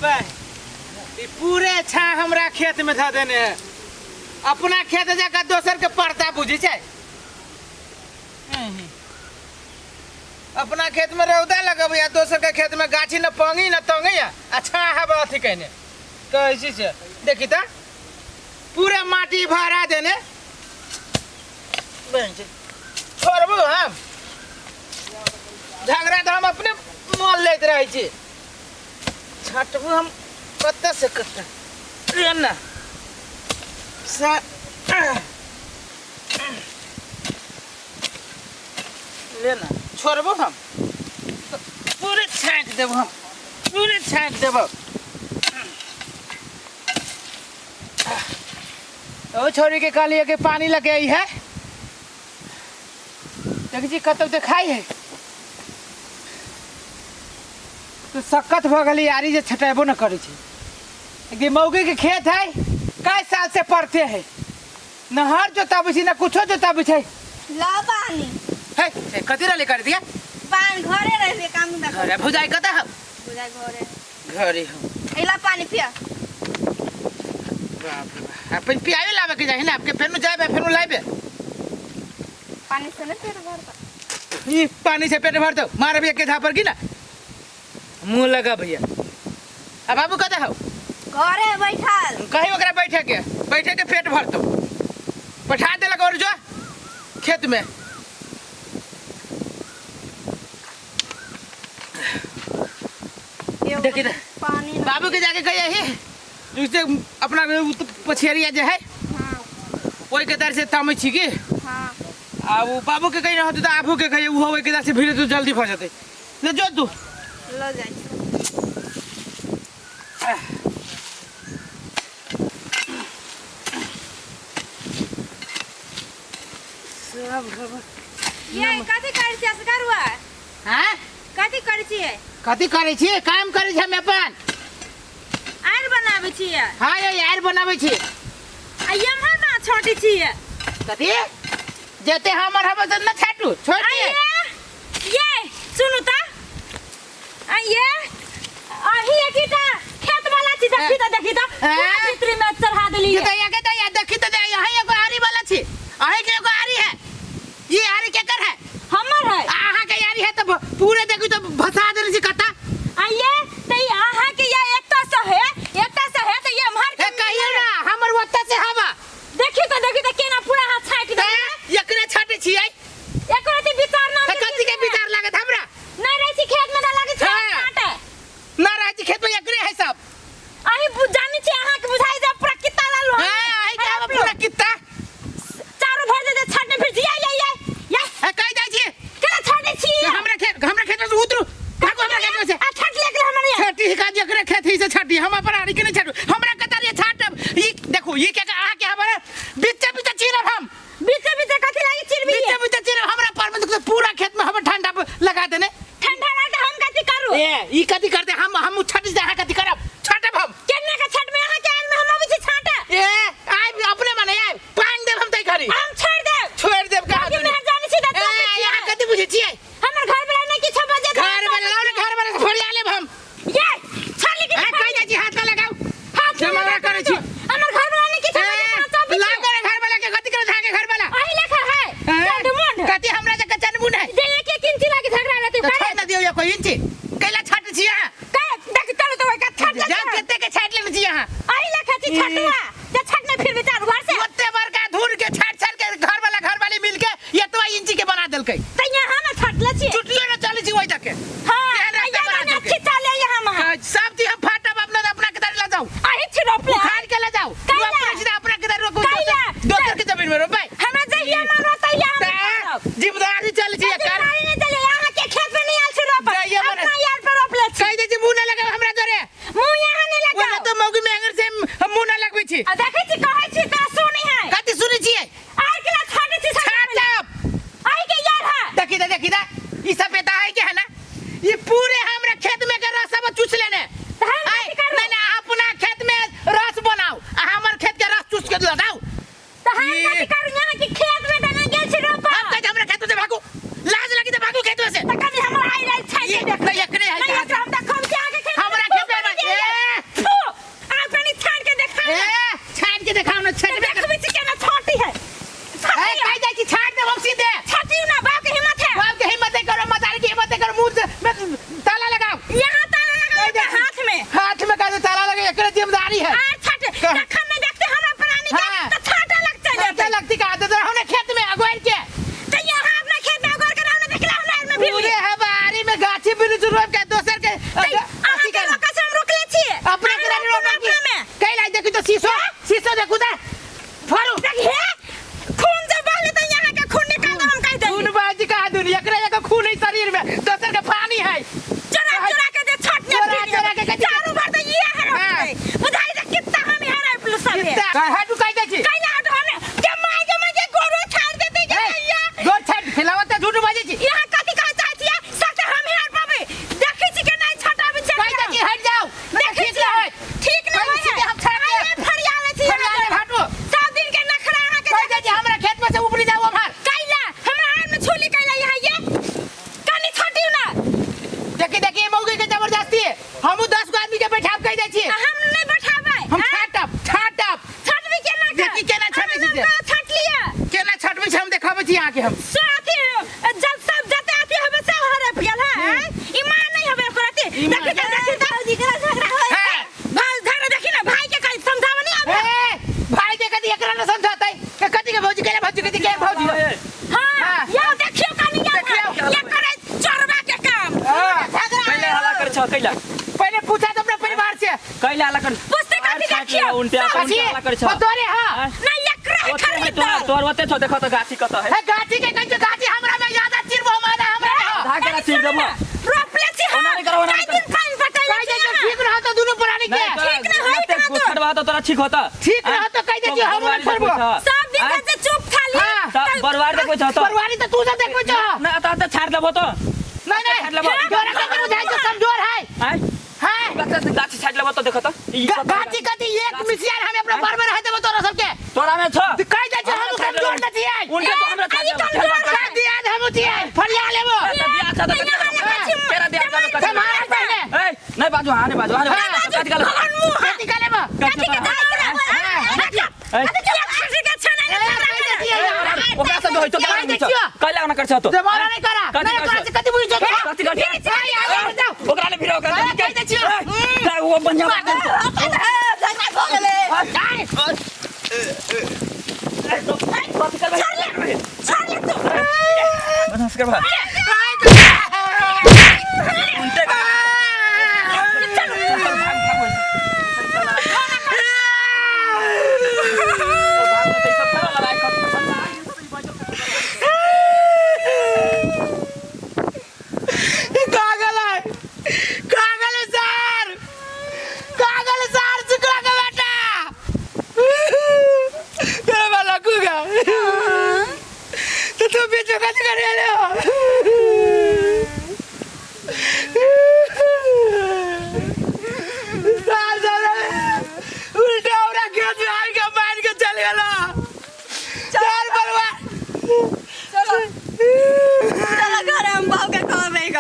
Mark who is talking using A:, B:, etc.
A: ई पूरे छा हमरा खेत में धऽ देने है। अपना खेत जाकर दोसर के पड़ता बुझी छै। अपना खेत में रौदा लगबैया, दोसर के खेत में गाछी न पंगी न तंगैया, आ छा हवा अथी कहने कैसी छै। देखी तऽ पूरा माटी भरा देने। बहन जी, छोड़बू हम झगड़ा तऽ हम अपने मोल लैत रहै छी। छटबू हम कतऽ से कतऽ ना सा ले ना, छोड़बो हम पूरे छाँटि देबो, हम पूरे छाँटि देबो। ओ छोरी के कहलिए कि पानी लगे आई है, देख जी कतौ देखाई है तो सक्कत भऽ गेलै यारी जे छटेबो न करै छै। एक मौगी के खेत है, कई साल से पड़ते है, न हर जोताबै छै न कुछो जोताबै छै।
B: ला पानी।
A: है से कथी रहले कर दिया?
B: पानी घरे रहले काम धंधा।
A: घरे भुजाई कतऽ हौ?
B: भुजाई घरे।
A: घरे हौ।
B: एला पानी पिया।
A: बाप रे बाप, अपन पियावे लावे के जाहि ना आपके, फेनु जाबे फेनु लाबे।
B: पानी से न पेट भरता।
A: ई पानी से पेट भरतो मारे भैया के झापर की ना मुंह लगा भैया। आ बाबू कतऽ हौ?
B: घरे बैठल।
A: कहीं ओकरा बैठे के, बैठे के पेट भरतो। पठा देलक और जो खेत में। देखी ना।
B: पानी ना।
A: बाबू के जाके कहिए ही उसे अपना उ तो पछेरिया जे है।
B: हाँ।
A: ओई के दर से तमै छी की?
B: हाँ।
A: आ उ बाबू के कही रहत त आबू के कहिए, उहो ओई के दर से भिड़े तो जल्दी भ जतै। ले जो तू।
B: ल जाइ छी।
A: सब खबर।
B: ये कथी करै छियै असगरुआ?
A: हाँ?
B: कथी करै छियै?
A: कथी करै छियै? काम करै छियै हम अपन।
B: आर बनाबै छियै?
A: हाँ, ये आर बनाबै छियै।
B: आ एम्हर ना छोटी छियै।
A: कथी? जते हमर हबे त न छाटू, छोड़ दिए।
B: ये सुनू त। आ ये अही एकटा खेत वाला छी, देखी त, देखी त।
A: हाँ।
B: पूरा भीतरी में चढ़ा देली।
A: ये त ये त ये देखी त, यहाँ एगो आरी वाला छी। अही के एगो आरी है। ये आरी केकर है?
B: हमर है।
A: अहाँ के आरी है त पूरे देखी त भसा देली छी कता।
B: आ ये त ई अहाँ के ये एकटा से है, एकटा से है त ये हमर
A: के कहियो ना, हमर ओत्ता से हवा।
B: देखी त, देखी त केना पूरा हाथ छाटि देली।
A: त एकरे छाटै छियै।
B: एको रति विचार ना।
A: त कथी के विचार लागत हमरा?
B: नहीं रहै छी खेत में त लागै छै
A: हाँ।
B: छाटे।
A: ना रहै छी खेत में, एकरे है सब।
B: अही जानै छी अहाँ के बुझाइ जे पूरा कित्ता लालू
A: हां, अही के हवा पूरा कित्ता।
B: चारू भर दे छाटने फिर छी। या या या या।
A: ए कहि जाइ छी।
B: केना छाटै छी?
A: हमरा खेत, हमरा खेत में से उतरू। भागो हमरा खेत में से।
B: आ छाट ले के हमरा।
A: छाटी ही का एकरे खेत ही से छाटी, हम अपन आरी के नहीं छाटू। हमरा कता रे छाटब। ई देखू, ई के अहाँ के हमरा बीचे बीचे चीरब हम।
B: बीचे बीचे कथी लागी चिरबी?
A: बीचे बीचे चिरब हमरा पर में देखो पूरा खेत में हम ठंडा लगा देने।
B: ठंडा लगा हम कथी करू?
A: ए ई कथी करते? हम छाटी से अहाँ कथी करब? छाटब हम।
B: केना के छाट में अहाँ के आर में हम अबै छी छाटे?
A: ए आइ अपने माने आइ पांग देब हम तै घरी।
B: हम छोड़ देब।
A: छोड़ देब कहाँ
B: कि
A: दुनी?
B: मैं जानै छी त
A: ए, यहाँ कथी बुझै छियै?
B: हमर घर वाला नै किछो बजे।
A: घर वाला लाउ ने, घर वाला से फोड़िया लेब हम।
B: ये छाली के
A: ए, कहि जाइ छी हाथ ना लगाउ।
B: हाथ
A: हम हमरा करै छी।
B: हमर घर वाला नै किछो
A: ए,
B: बजे त चौबीस।
A: लाउ करे घर वाला के कथी करे अहाँके घर वाला?
B: अही लेखा है।
A: ए,
B: चंडमुंड।
A: कथी हमरा जे चंडमुंड है?
B: जे एक एक इंची लागी झगड़ा रहते।
A: तऽ छोड़ ना दियौ एको इंची। कैला छाटै छी अहाँ?
B: के देख चलू तऽ ओइ के छाट।
A: जाउ कते के छाटि लेने छी अहाँ?
B: अही लेखा छी छटुआ। जे छाटने फिर विचार घर से।
A: ओते बड़का धूर के छाटि छाटि के घर वाला घर वाली मिल के एतबा इंची के बना देलकै।
B: त यहाँ न छाटले छी।
A: चुटलियो न चलै छी ओहि तक के।
B: हां,
A: केहन रास्ता
B: यहाँ
A: बना
B: न
A: देलकै?
B: खिचा ले यहाँ में।
A: हाँ, सब चीज हम फाटब अपना अपना के दारी ला जाओ।
B: अही छी रोपले।
A: उखाड़ के ला जाओ।
B: कैला?
A: अपना सीधा अपना के दारी रोकू।
B: कैला?
A: दोसर के जमीन में रोपै।
B: हमरा जहिया मन होतै यहाँ हम रोपब।
A: जिम्मेदारी चल छी एकर।
B: जिम्मेदारी नहीं चले, यहाँ के खेत में नहीं आयल छी रोपब।
A: जहिया मन-
B: अपना यार पर रोपले छी।
A: कहि दै छी मुंह ना लगाब हमरा जोरे।
B: मुंह यहाँ नहीं लगाओ।
A: ओना तो मौगी मेहंगर से हम मुंह ना लगबै छी।
B: आ देखै छी कहै छी त सुनी है।
A: कथी सुनै छियै?
B: आइ के ला छाटै छी सब।
A: छाटब।
B: आइ के यार है।
A: देखी दे, देखी दे। ई सपेता है के है ना? ई में ताला लगाओ।
B: यहाँ ताला लगाओ
A: कहि दै छी।
B: हाथ में।
A: हाथ में का ताला लगे, एकरे जिम्मेदारी है।
B: आर छाटे जखन नहीं देखते हमरा प्राणी के
A: हाँ।
B: तो छाटा लग चल
A: छाटा
B: जाते।
A: लगती का आदत रहो ना खेत में अगुआर के।
B: तो यहाँ अपना खेत में अगुआर के रहो ना, देखला हमरा में भी।
A: पूरे है बारी में गाछी वृक्ष रोप के दोसर के
B: अहाँ
A: अथी
B: के
A: कर।
B: रोका से हम रोकले छियै।
A: अपने
B: अहाँ
A: के
B: रोकू
A: रोकना
B: ना
A: की
B: अपना में।
A: कैला देखी तो शीशो शीशो देखू ता फरू।
B: देखिए खून जब बहले तो यहाँ के खून निकाल दो, हम कह देली।
A: खून बाजी का दुनिया एकरा एक खून है शरीर में, दोसर के पानी है।
B: चोरा चोरा के दे छट ने
A: चोरा चोरा के कथी-
B: चारू भर तो ये है।
A: हाँ।
B: बुझाई जे कितना हम हेराय पुल सब है।
A: कहाँ डुकाई दै छी?
B: कैला हट हमे के my के my के गोरो छाड़ देते के भैया।
A: गोर छाड़ खिलावत त झूठ बाजै छी।
B: यहाँ कथी कहै चाहै छियै? सत्य हम हेर पाबै देखै छी के नहीं छटाबै छै।
A: कहि दै छी हट जाउ, नहीं
B: देखै
A: ठीक न
B: छियै।
A: होय।
B: ठीक न
A: कहि
B: होय।
A: दै छी हम छाड़ देब।
B: अरे फरिया लै छी।
A: फरिया ले भाटो।
B: सब दिन के नखरा अहाँ के।
A: कहि दै छी हमरा खेत में से उपरी जाउ उम्हर।
B: कैला हमरा आर में छुली कैला यहाँ ये कनी छटियौ ना।
A: देखी देखी मौगी के जबरदस्ती है। हमहू 10 गो आदमी के बैठाब कहि दै छी।
B: हम नहीं बैठाबै।
A: हम
B: आँ?
A: छाटब छाटब।
B: छाटबी केना के?
A: देखी केना छाटै छी से।
B: अहाँ छाटलियै।
A: केना छाटबै छी हम देखाबै छी अहाँके हम।
B: सो अथी जब सब जते अथी हबे सब हरप गेल है। ईमान नहीं हबे ओकर अथी।
A: ईमान।
B: देखी त देखी त भौजी के झगड़ा होय।
A: हाँ।
B: भाई झगड़ा देखी ना भाई के कहीं समझावे नहीं आवे।
A: ए भाई के कथी एकरा न समझातै के कथी के भौजी केला भौजी कथी के भौजी।
B: हां
A: हाँ।
B: यो देखियो कनी यो
A: देखियौ।
B: ये करे चोरबा के काम।
A: हाँ।
B: झगड़ा
C: कैला हल्ला कर छ कैला?
A: पहले पूछा तो अपने परिवार से।
C: कैला हल्ला कर?
B: पूछते कथी देखियो?
C: उनटे
A: कथी?
C: हल्ला कर छ।
A: तोरे हां।
B: नहीं एकरा है
C: ओते है
B: खरीद।
C: तोहर तोहर ओते छ, देखो त गाछी कत है।
A: हे गाछी के कहि गाछी हमरा में ज्यादा चिरबो मादा हमरा में।
C: आधा करा चिर देबो।
B: रोपले छी हम।
C: ओना नहीं करो, ओना नहीं
B: कई दिन पानी पटैले
A: कहि
B: छी
A: दे
B: अहाँ।
A: ठीक रह तो दुनू प्राणी के।
C: नहीं, तोरा
B: ठीक न होई
C: ओते
B: कहाँ तो?
C: गुछड़वा तो तोरा ठीक होता।
A: ठीक रह तो कहि दे छी हम नहीं छोड़बो।
B: सब दिन से चुप खाली।
A: हाँ।
C: बरवार देखो छ तो।
A: परवारी तो तू सब देखबो छ।
C: ना त त छाड़ देबो तो।
A: नहीं नहीं
C: छाड़ लेबो।
A: तोरा कथी बुझाइ छ कमजोर है।
C: आय
A: हां
C: गाछी छाड़ लेबो तो देखो तो। ई कत है?
A: गाछी कथी एक मिसियार हम अपना बार में रह देबो तोरा सबके।
C: तोरा में छ।
A: कहि दे छी हम
C: छाड़ लेबो।
A: कमजोर न छियै।
C: उनके तो हमरा छाड़
B: आई
C: लेबो।
B: कमजोर
A: कह दिया हम छियै फरिया लेबो।
C: दिया छ तो तेरा दिया छ तो
A: तुम्हारा पहले।
C: ए नहीं बाजू हां नहीं बाजू हां
A: हाँ।
C: कथी कहलो?
B: भगवान मुंह
A: कथी कहलेबो?
B: कथी के
C: ए।
A: ए,
C: ओकरा से होय तो
A: कहि दै छियौ।
C: कैला ना कर छ तो।
A: जमाना नहीं करा।
C: कथी
A: नहीं
C: कर
A: करा
C: छ?
A: से कथी बुझै छ?
C: कथी कर छ?
A: आई आई जाओ।
C: ओकरा ने भिड़ो ओकरा
A: अरे, कहि दै छियौ।
C: का वो बढ़िया बात है।
B: झगड़ा भऽ गेलै।
A: आई।
C: कथी करबै?
B: छोड़ ले तू।
C: बदमाश करबा। उनटे का चल भाग भाग वैसे। भाग में तो ई सब करा लड़ाई खत्म।
A: कागल है कागल है सर कागल है सर शुक्ला का बेटा तेरा वाला कुगा तो तू बीच में कथी करे ले हो। सर सर उल्टा हमरा खेत में आबि के मारि के चल गेला सर बलवा।
D: चलो चलो घर हम बाबू के कहबै ग।